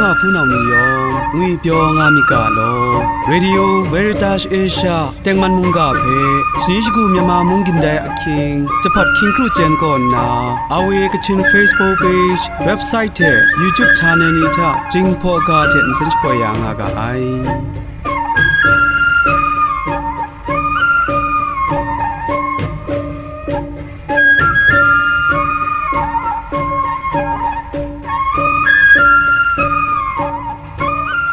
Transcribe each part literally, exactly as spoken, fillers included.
Hpunau ni yawng ngwipyaw nga myit ga law. Radio Veritas Asia tengman mungga hpe shani shagu Myanmar mung gindai ahkying, jahpawt hkying kru chyen kaw nna, R V A Kachin Facebook page, website hte YouTube channel ni hta Jinghpaw ga hte nsen shapoi ya nga ga ai.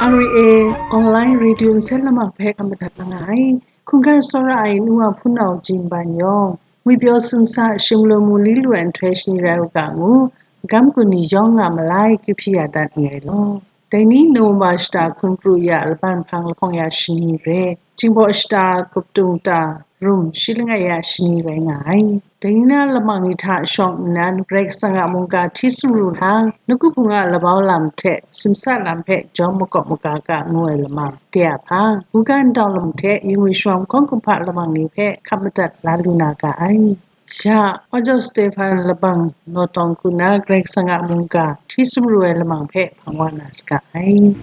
R V A Online Radio nsen lamang hpe hkam madat na nga ai. Hkungga tsawra ai nu wa hpunau Jin Ban yawng, ngwipyaw sumsa shim lu mu li lu ai nhtoi shani rai u ga ngu, magam gun ni yawng nga malai kyu hpyi ya dat nngai law. Dai ni November shata hkun pru ya laban hpang lahkawng ya shani re, Jinghpaw shata gup tung ta rum shi langai ya shani rai nga ai. Dai ni na lamang ni hta shawng nnan, Karai Kasang a mungga hti sumru lang, nawku hpung a labau lam hte simsa lam hpe jawm makawp maga ga ngu ai lamang de a hpang, buga ntau lam hte yingwi shawng hkawng kumhpa lamang ni hpe hkap madat la lu na ga ai. Ya, August Stephen labang naw tawng hku na Karai Kasang a mungga hti sumru ai lamang hpe hpang wa na saga ai.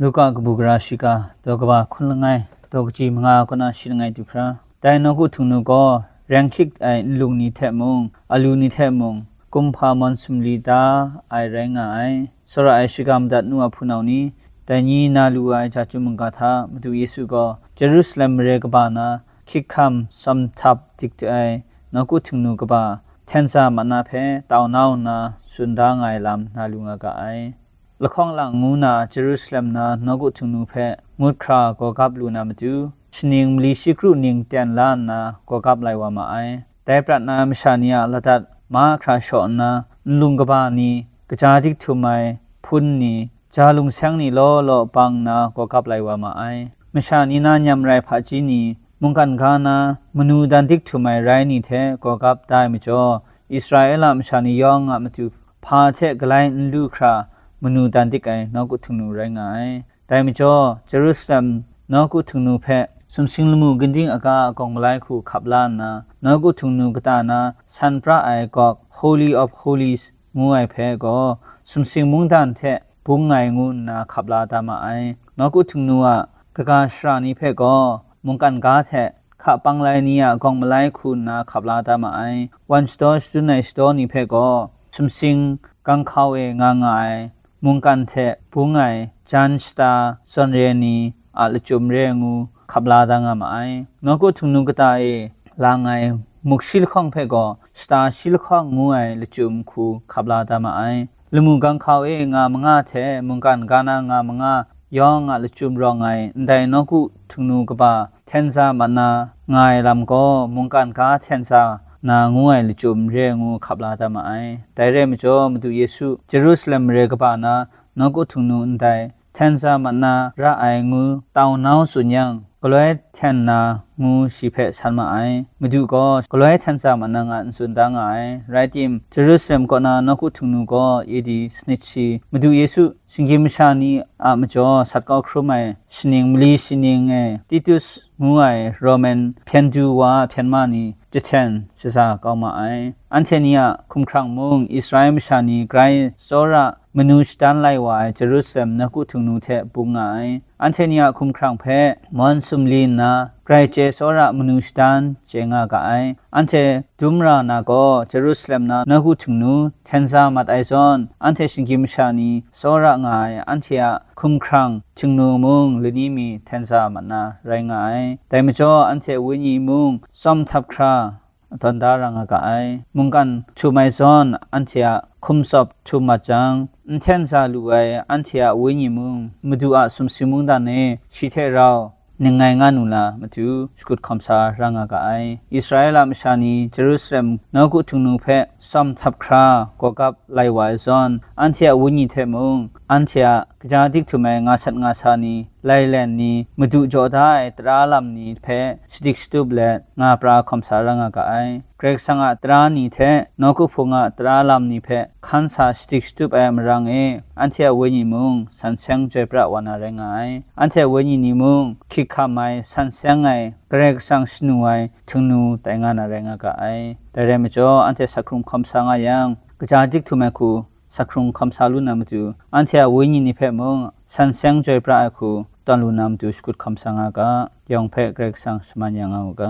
Luka kabu gara shiga, daw kaba hkun langai, kataw kaji manga kaw na shi langai du hkra. Dai nawku htingnu gaw, reng hkyit ai nlung ni hte mung, alu ni hte mung, kumhpa mawn sumli da ai rai nga ai. Tsawra ai shiga madat nu a hpunau ni, dai ni na lu ai ja chyum mungga hta Madu Yesu gaw Jerusalem mare kaba na hkyik hkam tsawm htap dik ai nawku htingnu kaba htensa mat na hpe tau nau nna tsun da nga ai lam na lu nga ga ai. Lahkawng lang ngu na Jerusalem na nawku htingnu hpe ngut hkra gawgap lu na matu, shaning mali shi kru ning ten la nna gawgap lai wa ma ai. Dai prat na masha ni a ladat mahkra shaw nna, nlung kaba ni, kaja dik htum ai hpun ni, ja lungseng ni law law bang nna gawgap lai wa ma ai. Masha ni na nyam rai hpaji ni, mungkan ga na manu dan dik htum ai rai ni hte gawgap da ai majaw, Israela masha ni yawng a matu hpa hte galai n lu hkra manu dan dik ai nawku htingnu rai nga ai. Dai majaw, Jerusalem nawku htingnu hpe sumsing lamu ginding aga a gawng malai hku hkap la nna, nawku htingnu kata na san pra ai gawk, Holy of Holies ngu ai hpe gaw, sumsing mungdan hte bung ai ngu nna hkap la da ma ai. Nawku htingnu a kaga shara ni hpe gaw, mungkan ga hte hka pang lai ni a gawng malai hku nna hkap la da ma ai. Wan shadaw shadun ai shadaw ni hpe gaw, sumsing ganghkau e nga nga ai mungkan hte bung ai jan shata zawn re ni a lachyum re ngu hkap la da nga ma ai. Nawku htingnu kata e lang ai muk shi lahkawng hpe gaw, shata shi lahkawng ngu ai lachyum hku hkap la da ma ai. Lamu ganghkau e nga manga hte mungkan ga na nga manga yawng a lachyum rawng ai ndai nawku htingnu kaba htensa mat na nga ai lam gaw, mungkan ga htensa na ngu ai lachyum re ngu hkap la da ma ai. Dai rai majaw, Madu Yesu Jerusalem mare kaba na nawku htingnu ndai htensa mat na ra ai ngu tau nau tsun yang, galoi hten na ngu shi hpe san ma ai. Madu gaw galoi htensa mat na nga n tsun da nga ai. Rai tim, Jerusalem kaw na nawku htingnu gaw A D sanit shi, Madu Yesu shinggyim masha ni a majaw sat kau hkrum ai shaning mali shaning e Titus ngu ai Roman hpyen du wa a hpyen ma ni jahten shaza kau ma ai. Anhte ni a hkumhkrang mung, Israel masha ni grai tsawra manu shadan lai wa ai Jerusalem nawku htingnu hte bung nga ai. Anhte ni a hkumhkrang hpe mawn sumli nna, grai chye tsawra manu shadan chye nga ga ai. Anhte dum ra na gaw, Jerusalem na nawku htingnu htensa mat ai zawn, anhte shinggyim masha ni tsawra nga ai, anhte a hkumhkrang htingnu mung lani mi htensa mat na rai nga ai. Dai majaw, anhte a wenyi mung tsawm htap hkra tawn da ra nga ga ai. Mungkan htum ai zawn, anhte a hkum tsawp htum mat jang, n htensa lu ai anhte a wenyi mung, Madu a sumsing mungdan e shi hte rau ning ngai nga nu na matu, shakut hkawm sa ra nga ga ai. Israela masha ni Jerusalem nawku htingnu hpe tsawm htap hkra gawgap lai wa ai zawn, anhte a wenyi hte mung, anhte a kaja dik htum ai nga sat nga sa ni, lailen ni, madu jaw da ai tara lam ni hpe shadik shatup let nga pra hkawm sa ra nga ga ai. Karai Kasang a tara ni hte nawku hpung a tara lam ni hpe hkan sa shadik shatup ai marang e, anhte a wenyi mung san seng joi pra wa na rai nga ai. Anhte a wenyi ni mung hkyik hkam ai, san seng ai, Karai Kasang shanu ai htingnu tai nga na rai nga ga ai. Dai rai majaw, anhte sak hkrung hkawm sa nga yang, kaja dik htum ai hku sak hkrung hkawm sa lu na matu, anhte a wenyi ni hpe mung san seng joi pra ai hku tawn lu na matu shakut hkawm sa nga ga, yawng hpe Karai Kasang shaman ya nga u ga.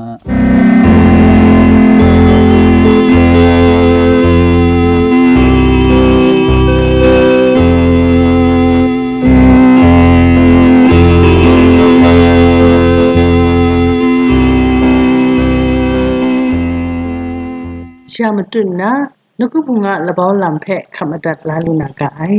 Sha matut nna, nawku hpung a labau lam hpe hkap madat la lu na ga ai.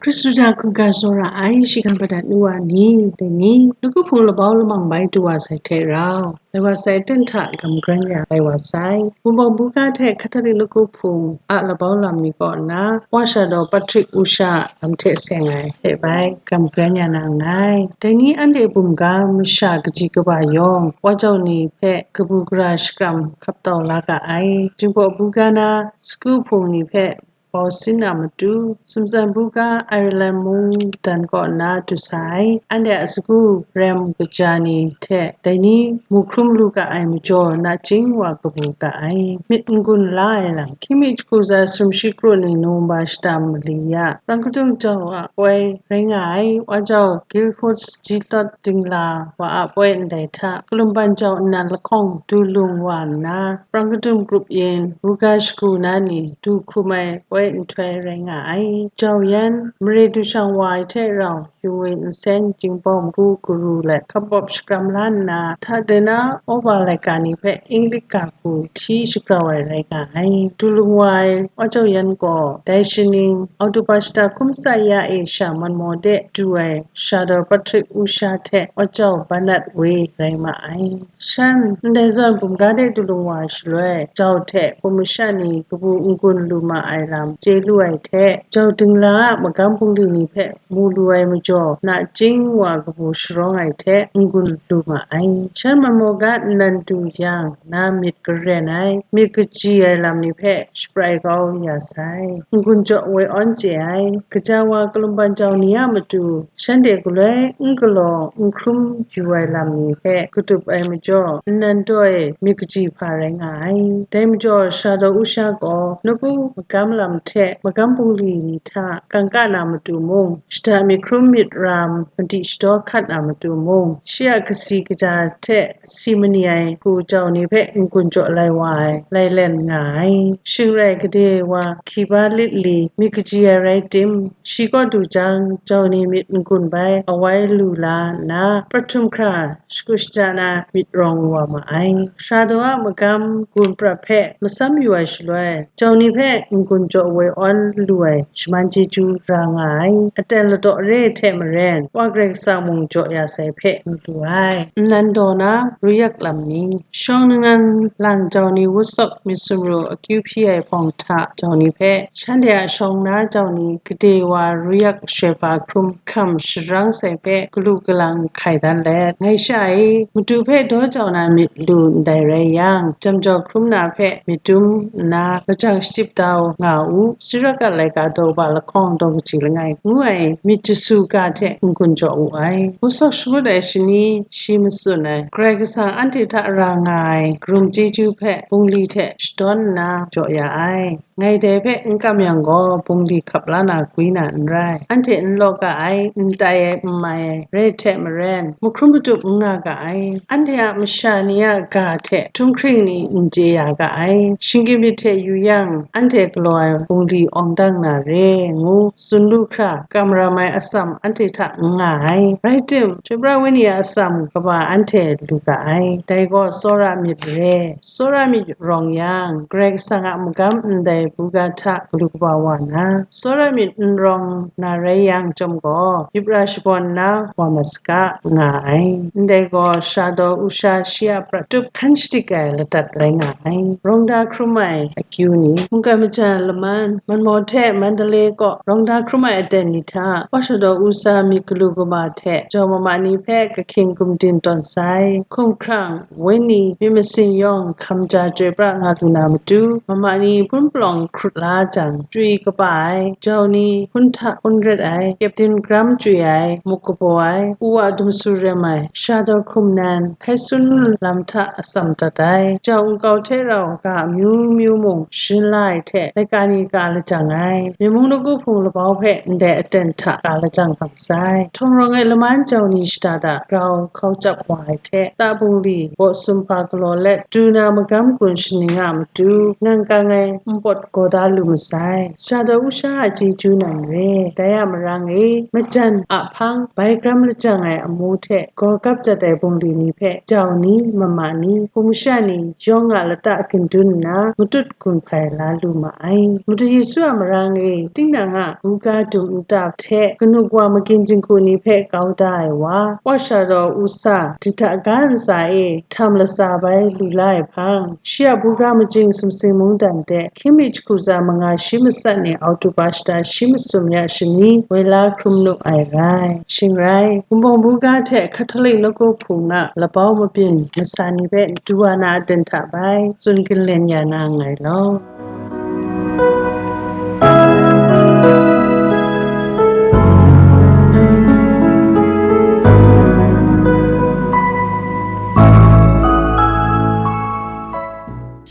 Hkristu hta hkungga tsawra ai shinggan madat nu wa ni, dai ni, nawku hpung labau lamang bai du wa sai hte rau, lai wa sai, ten hta gam gran ya lai wa sai. Wunpawng buga hte Catholic nawku hpung a labau lam ni kaw nna, Wa Sha Daw Patrick Usha lam hte seng ai hte bai gam gran ya na nngai. Dai ni anhte bumga masha kaji kaba yawng, Wa Jau ni hpe kabu gara shakram hkap tau la ga ai. Jinghpaw buga na sagu hpung ni hpe bau sin a matu, Sumtsan buga Ireland mung dan kaw nna du sa ai. Anhte a sagu rem kaja ni hte dai ni mu hkrum lu ga ai majaw, nachying wa kabu ga ai. Myit n-gun la ai lam, hkying mi jahku za sumshi kru ning Nowemba shata mali ya, Prang Kadung Jau a poi rai nga ai, Wa Jau Gilhoots G. Lawt Dingla wa a poi ndai hta, Kalumban Jau nnan lahkawng du lung wa nna, Prang Kadung grup yin, buga shagu na ni du hkum ai poi nhtoi rai nga ai. Jau yan, mare du shang wa ai hte rau, Yung Win Nsen, Jinghpaw Munggu Guru let hkap bawp shakram la nna, hta de na Oba laika ni hpe English ga hku hti shagrau ai rai nga ai. Du lung wa ai Wa Jau Yan gaw, dai shaning, Oktoba shata hkum sa ya e sha Manmaw de du ai Sha Daw Patrick Usha hte Wa Jau Banat Wei rai ma ai. Shan ndai zawn bumga de du lung wa ai shaloi, Jau hte hpung masha ni kabu n-gun lu ma ai lam chye lu ai hte, Jau Dingla a magam bungli ni hpe mu lu ai majaw, nachying wa kabu sharawng ai hte n-gun lu ma ai. Shan Manmaw ga nnan du yang, na myit garen ai, myit kaji ai lam ni hpe shaprai kau ya sai. N-gun jaw woi awn chye ai, kaja wa Kalumban Jau ni a matu, shanhte galoi n galaw n hkrum yu ai lam ni hpe katup ai majaw, nnan daw e myit kaji hpa rai nga ai. Dai majaw, Sha Daw Usha gaw nawku magam lam hte magam bungli ni hta kangka na matu mung, shada myit hkrum myit ram madi shadaw hkat na matu mung, shi a kasi kaja hte si mani ai hku Jau ni hpe n-gun jaw lai wa ai, lai len nga ai. Shing rai gade wa hkiba lit li myit kaji ai rai tim, shi kaw du jang, Jau ni myit n-gun bai awai lu la nna, prathum hkra shagu shaja na myit rawng wa ma ai. Sha Daw a magam gun prat hpe matsam yu ai shaloi, Jau ni hpe n-gun jaw woi awn lu ai shaman chyeju ra nga ai. Aten ladaw re ai hte maren, Wa Karai Kasang mung jaw ya sai hpe n lu ai. Nnan daw na ruyak lam ni. Shawng ningnan lang Jau ni wutsawk myit sumru akyu hpyi ai hpawng hta Jau ni hpe, shanhte a shawng na Jau ni gade wa ruyak shoi hpa hkrum hkam sharang sai hpe galu galang hkai dan let, ngai sha e, madu hpe daw jau na myit lu ndai rai yang, jam jau hkrum na hpe myit dum nna, lajang shachyip da u nga u, Siraka laika daw ba lahkawng daw kaji langai ngu ai myit jasu ga hte n-gun jaw wu ai. Wutsawk shagut ai shani shi matsun ai, Karai Kasang anhte hta ra nga ai karum chyeju hpe bungli hte shadawn nna jaw ya ai. Ngai dai hpe n kam yang gaw, bungli hkap la na gwi na n rai, anhte n law ga ai, n tai ai, n mai ai, rai hte maren, mahkrum matup n nga ga ai, anhte a masha ni a ga hte htunghkring ni n chye ya ga ai, shinggyim myit hte yu yang, anhte galaw ai bungli awng dang na re, ngu tsun lu hkra, kam ram ai atsam anhte hta n nga ai. Rai tim, chyoi pra wenyi a atsam kaba anhte lu ga ai, dai gaw tsawra myit re, tsawra myit rawng yang, Karai Kasang a magam ndai buga hta galu kaba wa nna, tsawra myit n rawng na rai yang chyawm gaw, yup ra shabawn nna wa mat saga, nga ai. Ndai gaw, Shadaw Usha shi a prat tup hkan shadik ai ladat rai nga ai. Rawngda hkrum ai akyu ni, mungkan majan laman, Manmaw hte Mandalay kaw rawngda hkrum ai aten ni hta, Wa Shadaw Usha myit galu kaba hte jau mama ni hpe kahkying gumdin tawn sai, hkumhkrang, wenyi, myit masin yawng hkam ja chyoi pra nga lu na matu, mama ni hpun palawng hkrut la jang, chwi kaba ai, jau ni hpun hta hpun ret ai, kyepdin gram chwi ai, muk kabaw ai, u wa dumsu rem ai, Shadaw hkum nan, hkai sun lam hta atsam dat ai, jau nkau hte rau ga amyu myu mung sharin la ai hte, laika ni ka lajang ai, myen mung lagu hpung labau hpe ndai aten hta ka lajang hkam sai. Htawng rawng ai laman jau ni shada da grau hkau chyap wa ai hte, ta bungli baw sumhpa galaw let, du na magam gun shaning a matu, ngang kang ai npawt gaw da lu masai. Shadaw Usha a chyeju nan re, dai a marang e, majan a hpang bai gram lajang ai amu hte gaw kap jat ai bungli ni hpe jau ni, mama ni, hpung masha ni, yawng a lata gun dun nna, matut gun hpai la lu ma ai. Madu Yesu a marang e, tinang a buga dum nta hte, kanuk wa magin jinghku ni hpe kau da ai wa, Wa Shadaw Usha, dida ga ntsa e, htam latsa bai lu la ai hpang, shi a buga majing sumsing mungdan de, hkying mi jahku tsa manga shi matsat ni Oktoba shata shi masum ya shani woi la hkrum nu ai rai. Shing rai, Wunpawng buga hte Catholic nawku hpung a labau mabyin masa ni hpe du wa na aten hta bai tsun ginlen ya na nngai law.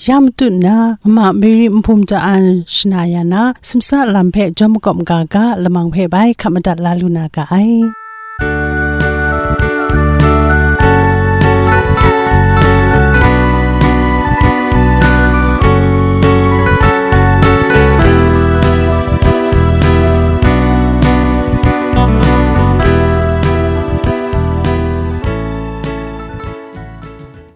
Ya matut nna, Mama Mary npum ja an shana ya na, simsa lam hpe jawm makawp maga ga, lamang hpe bai hkap madat la lu na ga ai.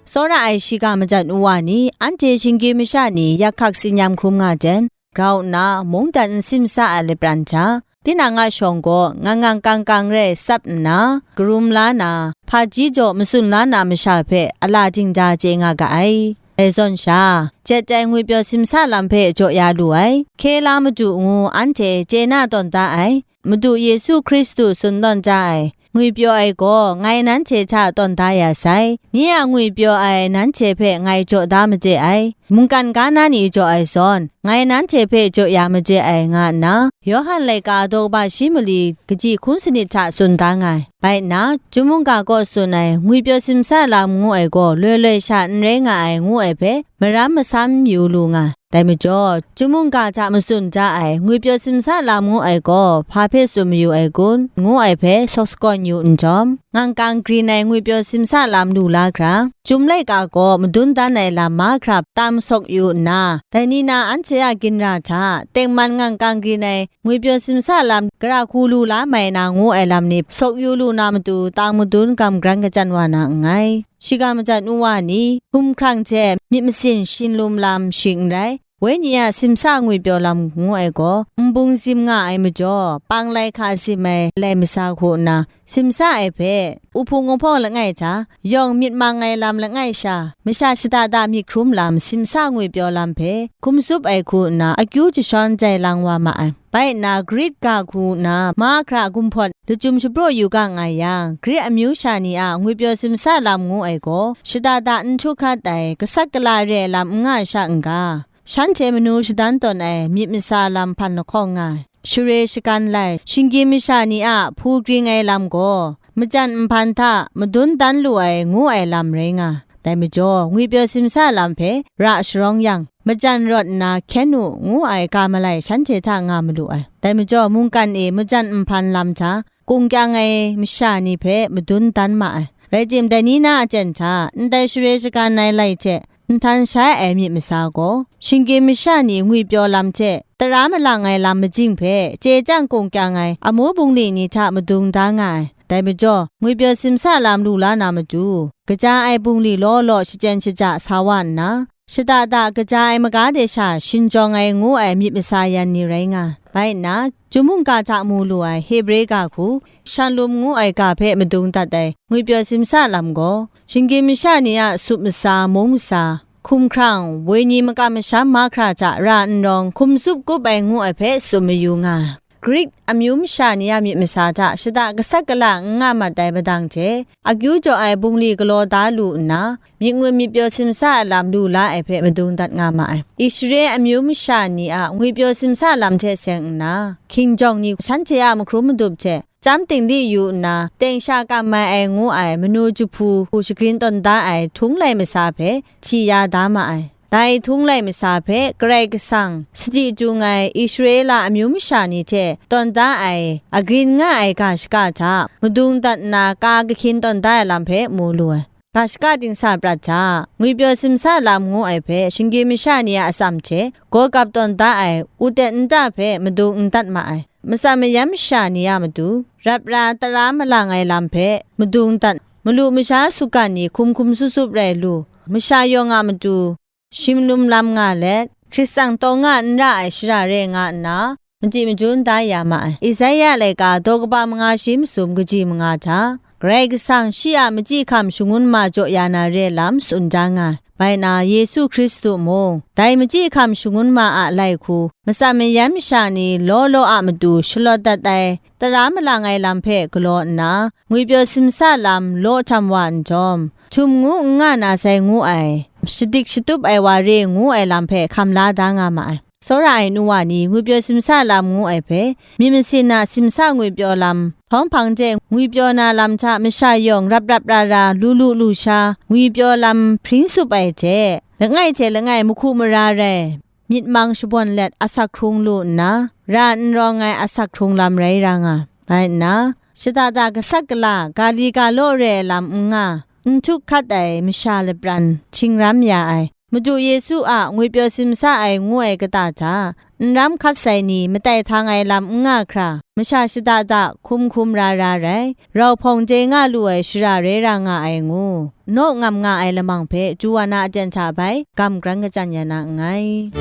Tsawra ai shiga majan nwa ni, anhte shinggyim masha ni yak hkak tsin-yam hkrum nga jen, grau nna mungdan n simsa ai lapran hta, tinang a shawng gaw ngang ngang kang kang rai tsap nna, karum la na, hpaji jaw matsun la na masha hpe a la dingda chye nga ga ai. Dai zawn sha, jet ai ngwipyaw simsa lam hpe jaw ya lu ai, hkye la Madu ngu anhte chye na tawn da ai, Madu Yesu Hkristu tsun tawn da ai, ngwipyaw ai gaw ngai nanhte hta tawn da ya sai. Nye a ngwipyaw ai nanhte hpe ngai jaw da made ai. Mungkan ga na ni jaw ai zawn, ngai nanhte hpe jaw ya made ai, nga nna, Yawhan laika daw kaba shi mali kaji hkun sanit hta tsun da nga ai. Bai nna, Chyum mungga kaw tsun ai, ngwipyaw simsa lam ngu ai gaw, loi loi sha n rai nga ai, ngu ai hpe, maram masam yu lu nga ai. Dai majaw, Chyum mungga hta matsun ja ai, ngwipyaw simsa lam ngu ai gaw, hpa hpe tsun mayu ai kun, ngu ai hpe, sawk sakawn yu nhtawm, ngang kang grin ai ngwipyaw simsa lam lu la hkra, Chyum laika gaw madun dan ai lam mahkra tam sawk yu nna, dai ni na anhte a ginra hta, tengman ngang kang grin ai ngwipyaw simsa lam gara hku lu la mai na ngu ai lam ni sawk yu lu na matu, tang madun gam gran kachyan wa na nngai. Shiga majan nwa ni, hkumhkrang hte myit masin shinlum lam shing n rai, Wenyi a simsa ngwipyaw lam ngu ai gaw, nbung zim nga ai majaw, panglai hka zim ai lai masa hku nna, simsa ai hpe, uhpung uhpawng langai hta, yawng myit mang ai lam langai sha, masha shada da myit hkrum lam simsa ngwipyaw lam hpe, hkum tsup ai hku nna, akyu jashawn jai lang wa ma ai. Bai nna, Grit ga hku nna, mahkra gumhpawt lachyum shapraw yu ga nga yang, Grit amyu sha ni a ngwipyaw simsa lam ngu ai gaw, shada da n htu hkat ai, gasat gala re ai lam n nga sha n ga, shanhte manu shadan tawn ai myit masa lam hpan lahkawng nga ai, share shagan lai, shinggyim masha ni a hpu gring ai lam gaw, majan nhpan hta madun dan lu ai ngu ai lam rai nga. Dai majaw, ngwipyaw simsa lam hpe ra sharawng yang, majan rawt nna hkyen u ngu ai ga malai shanhte hta nga malu ai. Dai majaw, mungkan e majan nhpan lam hta kung kyang ai masha ni hpe madun dan ma ai. Rai tim, dai ni na aten hta, ndai share shagan ai lai hte, nhtan shai ai myit masa gaw, shinggyim masha ni ngwipyaw lam hte tara malang ai lam majing hpe chye chyang kung kyang ai amu bungli ni hta madung da nga ai. Dai majaw, ngwipyaw simsa lam lu la na matu, kaja ai bungli law law shachyen shaja sa wa nna, shada da kaja ai maga de sha shinjawng ai ngu ai myit masa yan ni rai nga. Bai nna, Chyum mungga hta mu lu ai Hebre ga hku, Shalum ngu ai ga hpe madung dat ai ngwipyaw simsa lam gaw, shinggyim masha ni a sup masa, mung masa, hkumhkrang, wenyi makam masham mahkra hta ra n rawng hkum tsup kup ai ngu ai hpe tsun mayu nga. Grik amyu masha ni a myit masa hta shada kasak kala n nga mat ai madang hte, akyu jaw ai bungli galaw da lu nna, myit ngwim myit pyaw simsa a lam lu la ai hpe madung dat nga ma ai. Israel amyu masha ni a ngwipyaw simsa lam hte seng nna, hkinjawng ni shanhte a mahkrum madup hte, chyam dingli yu nna, teng sha kam ai ai ngu ai manu jahpu hku shagrin tawn da ai htung lai masa hpe hti ya da ma ai. Dai htung lai masa hpe Karai Kasang sadi jung ai Israela amyu masha ni hte tawn da ai agrin nga ai ga shaka hta madung dat nna ka kahkyin tawn da ai lam hpe mu lu ai. Ga shaka dingsa prat hta, ngwipyaw simsa lam ngu ai hpe shinggyim masha ni a atsam hte gaw kap tawn da ai utet nta hpe madung n dat ma ai. Matsan mayam masha ni a matu, rap ra tara malang ai lam hpe madung dat, malu masha sugan ni hkum hkum sup sup rai lu, masha yawng a matu, shimlum lam nga let, Hkristan taw nga n ra ai shara re nga nna, machyi majun da ya ma ai. Isaya laika daw kaba manga shi masum kaji manga hta, Karai Kasang shi a machyi hkam shangun ma jaw ya na re lam tsun da nga ai. Bai na, Yesu Hkristu mung, dai machyi hkam shangun ma a lai hku, matsan mayam masha ni law law a matu shalawt dat ai, tara malang ai lam hpe galaw nna, ngwipyaw simsa lam law htam wa nhtawm, htum ngu n nga na sai ngu ai, shadik shatup ai wa re ngu ai lam hpe hkam la da nga ma ai. Tsawra ai nu wa ni ngwipyaw simsa lam ngu ai hpe, myit masin a simsa ngwipyaw lam, htawng hpang de ngwipyaw na lam hta masha yawng rap rap ra ra, lu lu lu sha, ngwipyaw lam hpring sup ai hte, langai hte langai mahku mara rai, myit mang shabawn let asak hkrung lu nna, ra n rawng ai asak hkrung lam rai ra nga ai nna, shada da kasak kala, ga li ga law re ai lam n nga, n htuk hkat ai masha lapran, htingram ya ai, Madu Yesu a ngwipyaw simsa ai ngu ai kata hta, n ram hkat sai ni matai htang ai lam n nga hkra, masha shada da hkum hkum ra ra rai, rau hpawng de nga lu ai shara re ra nga ai ngu, naw ngam nga ai lamang hpe, Joanna aten hta bai gam gran kachyan ya na nngai.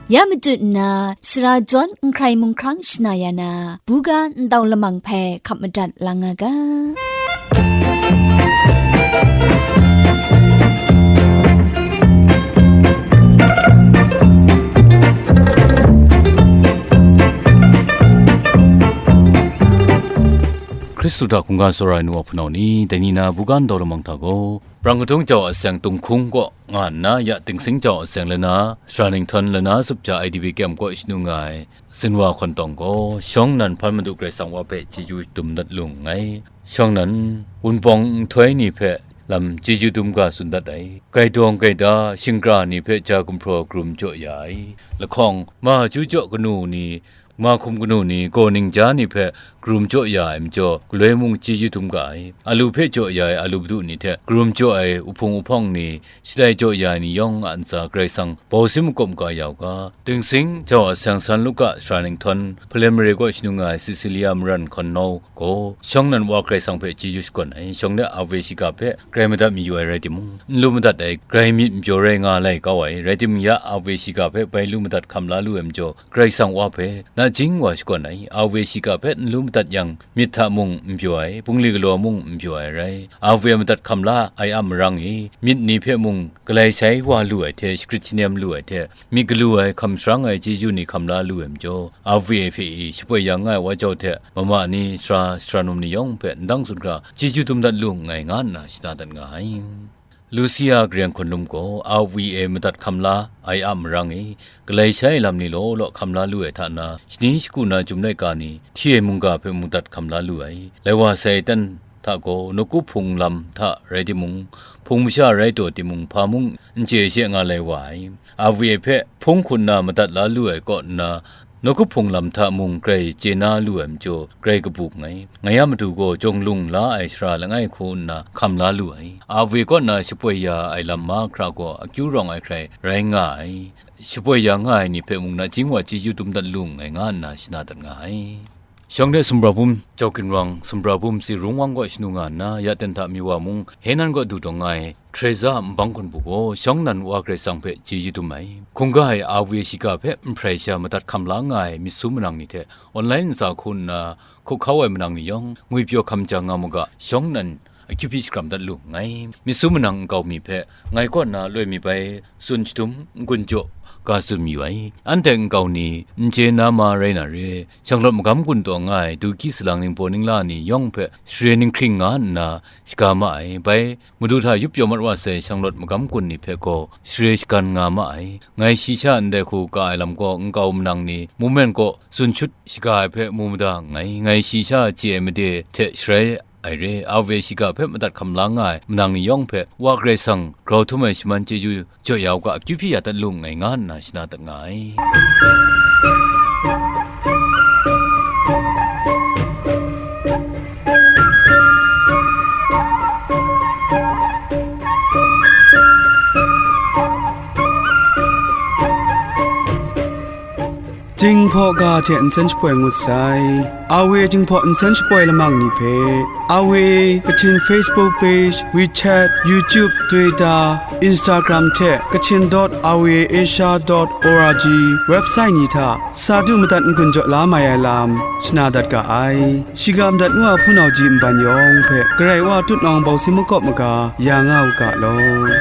Ya matut nna, sara jawn n hkrai mung hkrang shana ya na, buga ndau lamang hpe hkap madat lang nga ga. Hkristu hta hkungga tsawra ai nu wa hpunau ni, dai ni na buga ndau lamang hta gaw, Brang kadung jau a seng Tung Hkung kaw nga nna, ya Ting Sing jau a seng lana, Sara Ninghtawng lana zup ja I D P kyem kaw shanu nga ai, Zinwa Hkawn Tawng gaw, shawng nnan hpan Madu Karai Kasang wa hpe chyeju dum dat lu nngai. Shawng nnan, wunpawng nhtoi ni hpe lam chyeju dum ga tsun dat ai. Gaidawng gaida, shingkra ni hpe ja gumhpraw karum jaw ya ai. Lahkawng, ma chyu jaw kanu ni, ma hkum kanu ni, gaw ningja ni hpe karum jaw ya ai majaw, galoi mung chyeju dum ga ai. Alu hpe jaw ya ai alu madu ni hte karum jaw ai uhpung uhpawng ni, shalai jaw ya ai ni yawng a ntsa Karai Kasang bau sim makawp ga ya u ga. Ting Sing jau a seng San Luka, Sara Ninghtawng, Hpalen mare kaw shanu nga ai Sisilia Maran Hkawn Nau gaw, shawng nnan wa Karai Kasang hpe chyeju shakawn ai, shawng de a we shiga hpe grai madat mayu ai rai timung, n lu madat ai, grai myit n pyaw rai nga lai kau ai, rai timung, ya a we shiga hpe bai lu madat hkam la lu ai majaw, Karai Kasang wa hpe, nachying wa shakawn ai, a we shiga hpe n lu madat yang, myit hta mung n pyaw ai, bungli galaw mung n pyaw ai rai, a we madat hkam la ai a marang e, myit ni hpe mung galai shai wa lu ai hte, shagrit shanem lu ai hte, myit galu ai, hkam sharang ai chyeju ni hkam la lu ai majaw, a we hpe i shapoi ya nga ai wa jau hte, mama ni, sara, sara num ni yawng hpe ndang tsun hkra, chyeju dum dat lu nngai, nga nna shada dat nga ai. Lusia Karen Hkawn Lum gaw, a we madat hkam la ai a marang e, galai shai lam ni law law hkam la lu ai hta na, shani shagu na Chyum laika ni, hti ai mungga hpe mungdat hkam la lu ai. Lai wa sai tan hta gaw, nawku hpung lam hta rai timung, hpung masha rai taw timung, hpa mung n chye she nga lai wa ai. A we hpe hpung hkun na madat la lu ai kaw nna, nawku hpung lam hta mung grai chye na lu ai majaw, grai kabu nngai. Ngai a matu gaw, jawng lung la ai shara langai hku nna hkam la lu ai. A we kaw na shapoi ya ai lam mahkra gaw, akyu rawng ai hkrai rai nga ai. Shapoi ya nga ai ni hpe mung, nachying wa chyeju dum dat lu nngai, nga nna shana dat nga ai. Shawng de sumra bum jau ginwang, sumra bum si rung wang kaw shanu nga nna, ya ten hta mi wa mung, Henan kaw du dawng ai, Teresa nbang hkun bu gaw, shawng nan Wa Karai Kasang hpe chyeju dum ai. Hkungga ai Awe shiga hpe nhprai sha madat hkam la nga ai myit su manang ni hte, online ntsa hku nna hkup hkau ai manang ni yawng, ngwipyaw hkam jang nga mu ga, shawng nan akyu hpyi shakram dat lu nngai. Myit su manang nkau mi hpe ngai kaw nna loi mi bai tsun shadum n-gun jaw ga tsun mayu ai. Anhte nkau ni n chye na ma rai na re, shanglawt magam gun taw nga ai du ki salang ningbaw ningla ni yawng hpe share ninghkring nga nna shaga ma ai. Bai, Madu hta yup pyaw mat wa sai shanglawt magam gun ni hpe gaw share shagan nga ma ai. Ngai shi sha ndai hku ka ai lam gaw nkau manang ni mungmen kaw tsun shut shaga ai hpe mu mada nngai. Ngai shi sha chye ai made hte sharai ai re, Awe shiga hpe madat hkam la nga ai manang ni yawng hpe Wa Karai Kasang grau htum ai shaman chyeju jaw ya u ga, akyu hpyi ya dat lu nngai, nga nna shana dat nga ai. Jinghpaw ga hte nsen shapoi ngut sai. Awe Jinghpaw nsen shapoi lamang ni hpe, Awe Kachin Facebook page, WeChat, YouTube, Twitter, Instagram hte Kachin dot awe asia dot org website ni hta sa du madat n-gun jaw la mai ai lam shana dat ga ai. Shiga madat ngu a hpunau ji nban yawng hpe Karai Wa tutnawng bawsi makawp maga ya nga u ga law.